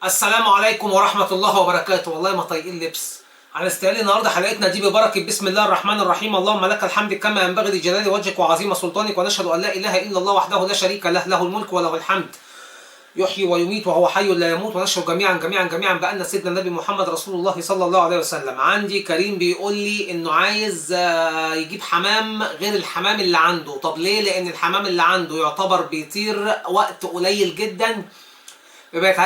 السلام عليكم ورحمة الله وبركاته. والله ما طايقين لبس. هنستهل النهارده حلقتنا دي ببركة بسم الله الرحمن الرحيم. اللهم لك الحمد كما ينبغي لجلال وجهك وعظيم سلطانك، ونشهد أن لا إله إلا الله وحده لا شريك له، له الملك وله الحمد، يحيي ويميت وهو حي لا يموت. ونشهد جميعا جميعا جميعا بأن سيدنا النبي محمد رسول الله صلى الله عليه وسلم. عندي كريم بيقول لي إنه عايز يجيب حمام غير الحمام اللي عنده. طب ليه؟ لأن الحمام اللي عنده يعتبر بيطير وقت قليل جدا،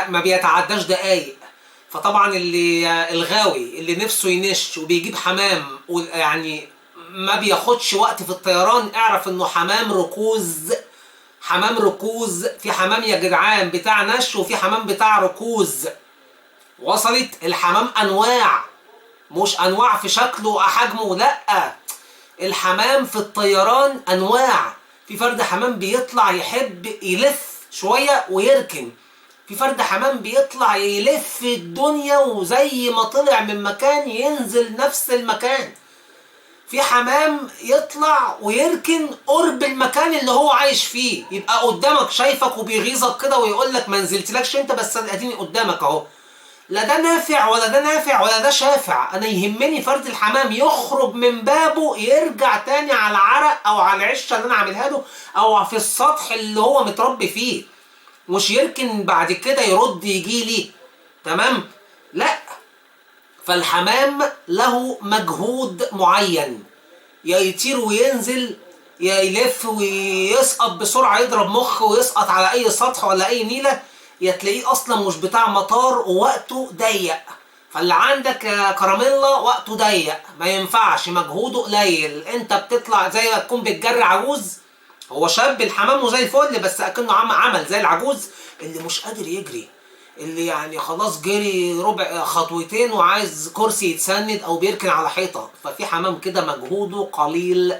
ما بيتعداش دقايق. فطبعا اللي الغاوي اللي نفسه ينش وبيجيب حمام يعني ما بياخدش وقت في الطيران، اعرف انه حمام ركوز. حمام ركوز، في حمام يا جدعان بتاع نش وفي حمام بتاع ركوز. وصلت؟ الحمام انواع، مش انواع في شكله وحجمه، لا، الحمام في الطيران انواع. في فرد حمام بيطلع يحب يلف شوية ويركن، في فرد حمام بيطلع يلف الدنيا وزي ما طلع من مكان ينزل نفس المكان، في حمام يطلع ويركن قرب المكان اللي هو عايش فيه، يبقى قدامك شايفك وبيغيظك كده ويقول لك ما نزلتلكش انت بس انا اديني قدامك اهو. لا ده نافع ولا ده نافع ولا ده شافع. انا يهمني فرد الحمام يخرج من بابه يرجع تاني على العرق او على العشه اللي انا عاملها له او في السطح اللي هو متربي فيه، مش يركن بعد كده يرد يجي لي. تمام؟ لا، فالحمام له مجهود معين، يا يطير وينزل، يا يلف ويسقط بسرعة يضرب مخ ويسقط على أي سطح ولا أي نيلة، يا تلاقيه أصلا مش بتاع مطار ووقته ضيق. فاللي عندك يا كراميلا وقته ضيق، ما ينفعش، مجهوده قليل. أنت بتطلع زي ما تكون بتجري عجوز، هو شاب الحمام وزي الفل بس أكنه عمل زي العجوز اللي مش قادر يجري، اللي يعني خلاص جري ربع خطوتين وعايز كرسي يتسند او بيركن على حيطة. ففي حمام كده مجهوده قليل.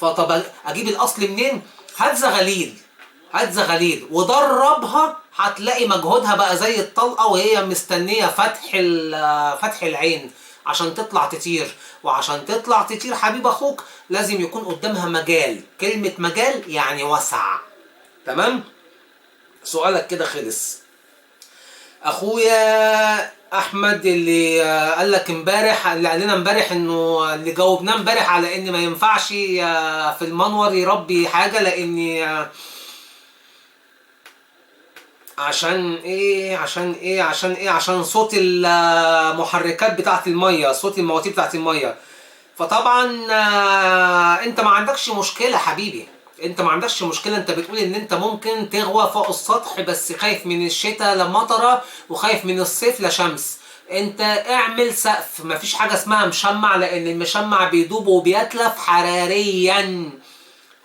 فطب اجيب الاصل منين؟ هات زغاليل، هات زغاليل ودربها، هتلاقي مجهودها بقى زي الطلقة وهي مستنيه فتح العين عشان تطلع تطير. وعشان تطلع تطير حبيب اخوك لازم يكون قدامها مجال. كلمة مجال يعني وسع. تمام؟ سؤالك كده خلص. اخويا احمد اللي قال لك امبارح، اللي قال لنا امبارح انه اللي جاوبناه امبارح على ان ما ينفعش في المنور يربي حاجة لان عشان ايه؟ عشان ايه؟ عشان ايه؟ عشان صوت المحركات بتاعه المية، صوت المواتير بتاعه المية. فطبعا انت ما عندكش مشكلة حبيبي، انت ما عندكش مشكلة. انت بتقول ان انت ممكن تغوى فوق السطح بس خايف من الشتاء لا مطره وخايف من الصيف لا شمس. انت اعمل سقف، مفيش حاجة اسمها مشمع، لان المشمع بيدوب وبيتلف حراريا.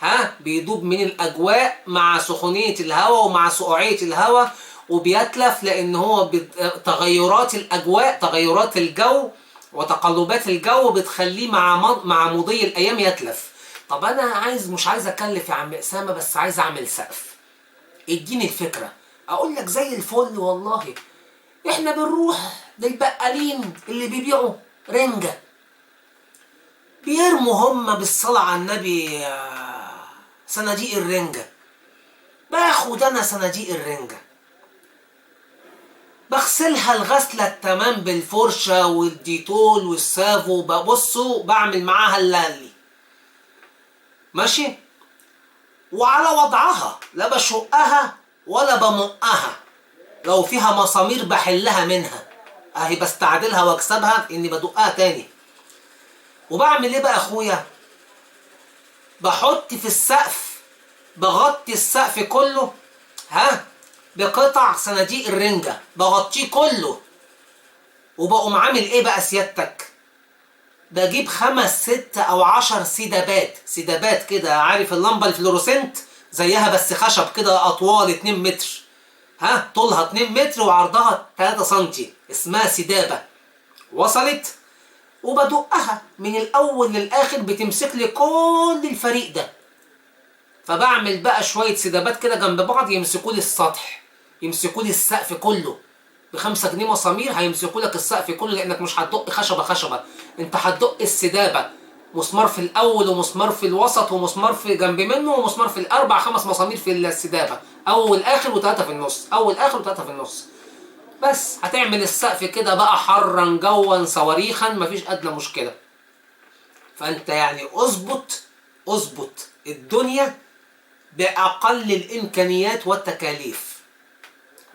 ها، بيدوب من الاجواء مع سخونيه الهواء ومع سقوعيه الهواء وبيتلف، لان هو تغيرات الاجواء، تغيرات الجو وتقلبات الجو بتخليه مع مضي الايام يتلف. طب انا عايز، مش عايز اكلف يا عم اسامة، بس عايز اعمل سقف، اديني الفكرة. اقول لك زي الفل والله. احنا بنروح للبقالين اللي بيبيعوا رنجه، بيرموا هم بالصلاة على النبي صناديق الرنجه. باخد انا صناديق الرنجه بغسلها الغسله التمام بالفرشه والديتول والسافو، ببصوا بعمل معاها اللالي ماشي، وعلى وضعها، لا بشقها ولا بمقها، لو فيها مسامير بحلها منها اهي، بستعدلها واكسبها اني بدقها تاني. وبعمل ايه بقى اخويا؟ بحط في السقف، بغطي السقف كله ها بقطع صناديق الرنجة، بغطيه كله. وبقوم عامل ايه بقى سيادتك؟ بجيب 5 6 أو 10 سدابات، سدابات كده، عارف اللمبة الفلوروسنت زيها بس خشب كده، أطوال 2 متر، ها طولها 2 متر وعرضها 3 سنتي، اسمها سدابة. وصلت؟ وبدقها من الأول للآخر، بتمسك لي كل الفريق ده. فبعمل بقى شوية سدابات كده جنب بعض يمسكوا لي السطح، يمسكوا لي السقف كله. ب5 جنيه مسامير هيمسكوا لك السقف كله، لانك مش هتدق خشبه خشبه، انت هتدق السدابه، مسمار في الاول ومسمار في الوسط ومسمار في جنب منه ومسمار في الاربع، 5 مسامير في السدابه، اول اخر و3 في النص، اول اخر و3 في النص. بس هتعمل السقف كده بقى حرا جوا صواريخا، مفيش ادنى مشكلة. فانت يعني اظبط الدنيا باقل الامكانيات والتكاليف.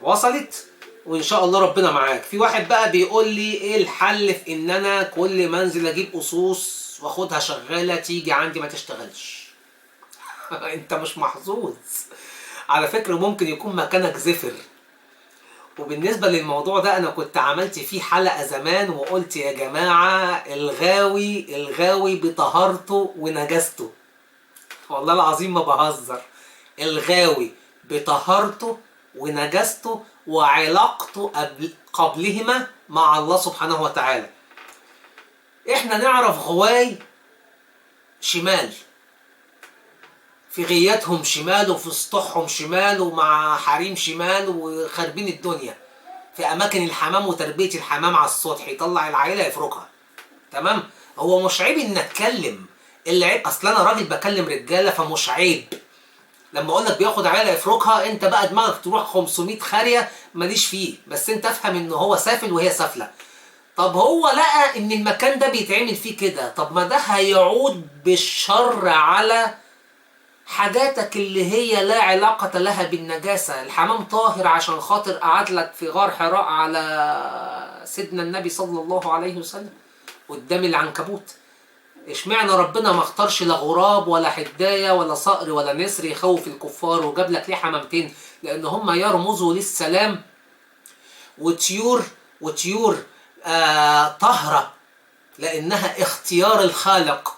وصلت؟ وان شاء الله ربنا معاك. في واحد بقى بيقول لي ايه الحل في ان انا كل ما انزل اجيب قصوص واخدها شغالة تيجي عندي ما تشتغلش؟ انت مش محظوظ على فكرة، ممكن يكون مكانك زفر. وبالنسبة للموضوع ده انا كنت عملت فيه حلقة زمان وقلت يا جماعة الغاوي الغاوي بطهارته ونجاسته، والله العظيم ما بهزر، الغاوي بطهارته ونجاسته وعلاقته قبلهما مع الله سبحانه وتعالى. احنا نعرف غواي شمال، في غياتهم شمال وفي سطوحهم شمال ومع حريم شمال وخاربين الدنيا في اماكن الحمام وتربيه الحمام على السطح، يطلع العائلة يفركها. تمام؟ هو مش عيب ان اتكلم، العيب اصل انا راجل بكلم رجاله فمش عيب لما اقول لك بياخد عيله يفركها، انت بقى دماغك تروح 500 خاريه ماليش فيه، بس انت افهم ان هو سافل وهي سافله. طب هو لقى ان المكان ده بيتعمل فيه كده، طب ما ده هيعود بالشر على حاجاتك اللي هي لا علاقة لها بالنجاسة. الحمام طاهر عشان خاطر قعد لك في غار حراء على سيدنا النبي صلى الله عليه وسلم قدام العنكبوت. اشمعنى ربنا ما اختارش لا غراب ولا حداية ولا صقر ولا نسر يخوف الكفار، وجاب لك ليه حمامتين؟ لان هم يرمزوا للسلام، وطيور طاهرة لانها اختيار الخالق،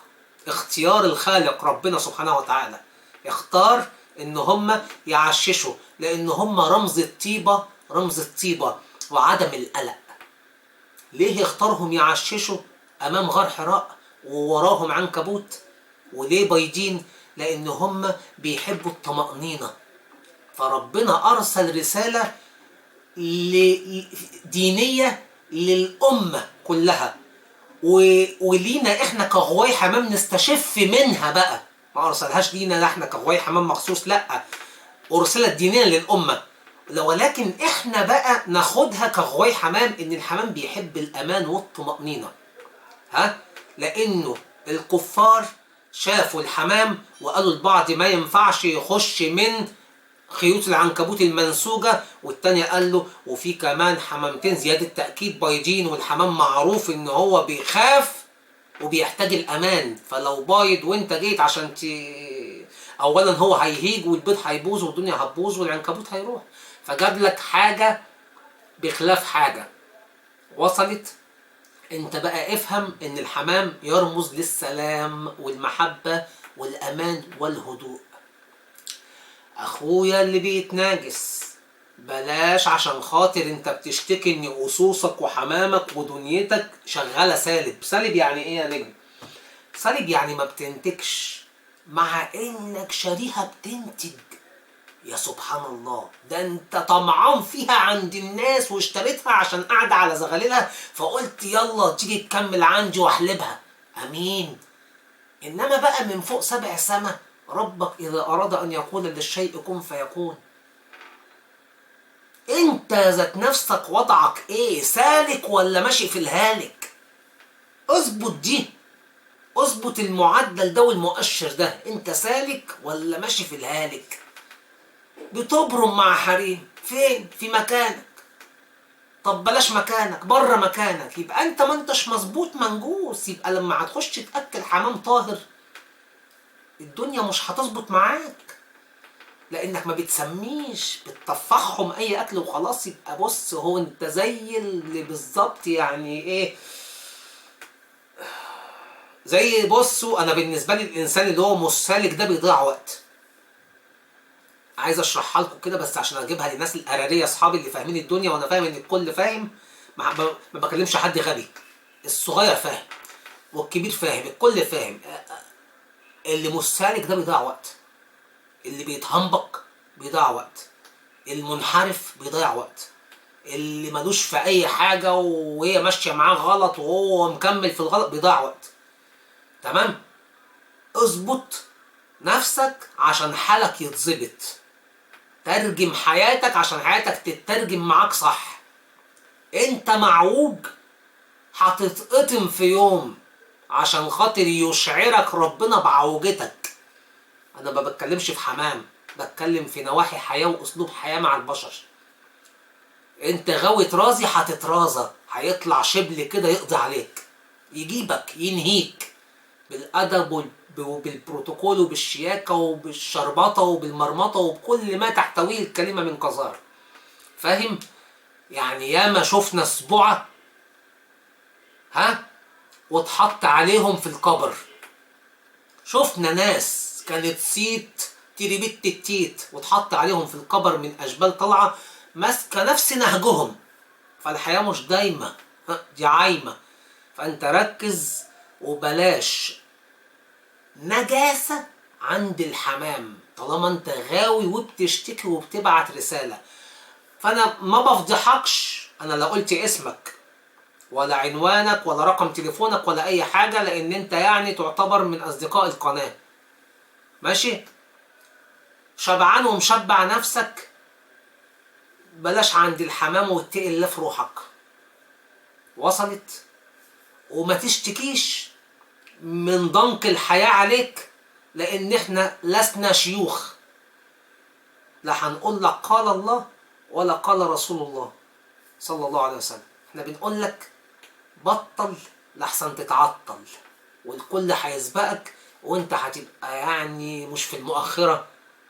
اختيار الخالق ربنا سبحانه وتعالى اختار ان هم يعششوا، لان هم رمز الطيبة، رمز الطيبة وعدم القلق. ليه اختارهم يعششوا امام غار حراء ووراهم عنكبوت؟ وليه بيضين؟ لان هم بيحبوا الطمأنينة. فربنا ارسل رسالة دينية للأمة كلها، ولينا احنا كغواي حمام نستشف منها بقى. ما ارسلهاش لينا لا احنا كغواي حمام مخصوص، لا، ارسلت دينيا للأمة، ولكن احنا بقى ناخدها كغواي حمام، ان الحمام بيحب الامان والطمأنينة. ها، لانه الكفار شافوا الحمام وقالوا لبعض ما ينفعش يخش من خيوط العنكبوت المنسوجة، والتاني قال له وفي كمان حمامتين زيادة تأكيد بايضين، والحمام معروف ان هو بيخاف وبيحتاج الامان، فلو بايض وانت جيت عشان اولا هو هيهيج والبيض هيبوظ والدنيا هتبوظ والعنكبوت هيروح، فجاب لك حاجة بخلاف حاجة. وصلت؟ انت بقى افهم ان الحمام يرمز للسلام والمحبة والامان والهدوء. اخويا اللي بيتناجس بلاش عشان خاطر انت بتشتكي ان قصوصك وحمامك ودنيتك شغالة سالب. سالب يعني ايه يا نجم؟ سالب يعني ما بتنتجش، مع انك شاريها بتنتج. يا سبحان الله، ده انت طمعان فيها عند الناس واشتريتها عشان قاعدة على زغللها، فقلت يلا تيجي تكمل عندي واحلبها. امين. انما بقى من فوق 7 سما ربك اذا اراد ان يقول للشيء كن فيكون. انت ذات نفسك وضعك ايه؟ سالك ولا ماشي في الهالك؟ اظبط دي، اظبط المعدل ده والمؤشر ده. انت سالك ولا ماشي في الهالك؟ بتبرم مع حريم فين؟ في مكانك. طب بلاش مكانك، بره مكانك، يبقى انت ما انتش مظبوط منجوس. يبقى لما هتخش تاكل حمام طاهر الدنيا مش هتظبط معاك، لانك ما بتسميش، بتطفحهم اي اكل وخلاص. يبقى بص، هو انت زي اللي بالظبط يعني ايه، زي بصوا، انا بالنسبة لي الانسان اللي هو مش سالك ده بيضيع وقت. عايز اشرحها لكم كده بس عشان اجيبها للناس القراريه اصحابي اللي فاهمين الدنيا، وانا فاهم ان الكل فاهم، ما بكلمش حد غبي. الصغير فاهم والكبير فاهم، الكل فاهم. اللي مش سالك ده بيضيع وقت، اللي بيتهمبك بيضيع وقت، المنحرف بيضيع وقت، اللي ملوش في اي حاجة وهي ماشية معاه غلط وهو مكمل في الغلط بيضيع وقت. تمام؟ اظبط نفسك عشان حالك يتظبط، ترجم حياتك عشان حياتك تترجم معاك صح. انت معوج هتتقطم في يوم عشان خاطر يشعرك ربنا بعوجتك. انا ما بتكلمش في حمام، بتكلم في نواحي حياة واسلوب حياة مع البشر. انت غاوي ترازي هتترازى، هيطلع شبل كده يقضي عليك، يجيبك ينهيك بالادب وبالبروتوكول وبالشياكه وبالشربطه وبالمرمطه وبكل ما تحتويه الكلمة من قذاره. فاهم؟ يعني ياما شفنا سبعة ها واتحط عليهم في القبر، شفنا ناس كانت صيت تريبت التيت واتحط عليهم في القبر من اشبال طالعه ماسكه نفس نهجهم. فالحياة مش دايمه، دي عايمه. فانت ركز وبلاش نجاسة عند الحمام طالما انت غاوي وبتشتكي وبتبعت رسالة. فانا ما بفضحكش، انا لا قلت اسمك ولا عنوانك ولا رقم تليفونك ولا اي حاجة، لان انت يعني تعتبر من اصدقاء القناة. ماشي؟ شبعان ومشبع نفسك، بلاش عند الحمام واتقي الله في روحك. وصلت؟ وما تشتكيش من ضنك الحياة عليك، لان احنا لسنا شيوخ، لا هنقول لك قال الله ولا قال رسول الله صلى الله عليه وسلم. احنا بنقول لك بطل لحسن تتعطل، والكل هيسبقك وانت هتبقى يعني مش في المؤخرة،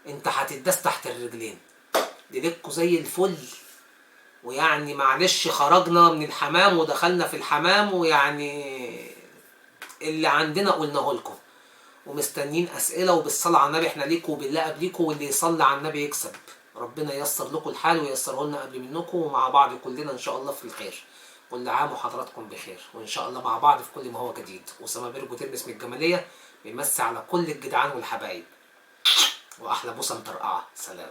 انت هتداس تحت الرجلين. ليلتكوا زي الفل. ويعني معلش خرجنا من الحمام ودخلنا في الحمام، ويعني اللي عندنا قلناه لكم، ومستنيين اسئلة. وبالصلاه على النبي احنا ليكم وبالله قبليكم، واللي يصلي على النبي يكسب. ربنا ييسر لكم الحال وييسره لنا قبل منكم، ومع بعض كلنا ان شاء الله في الخير. كل عام وحضراتكم بخير، وان شاء الله مع بعض في كل ما هو جديد. اسامة بيرجو تلبس من الجمالية بيمسي على كل الجدعان والحبايب، واحلى بوسه مطرقعه. سلام.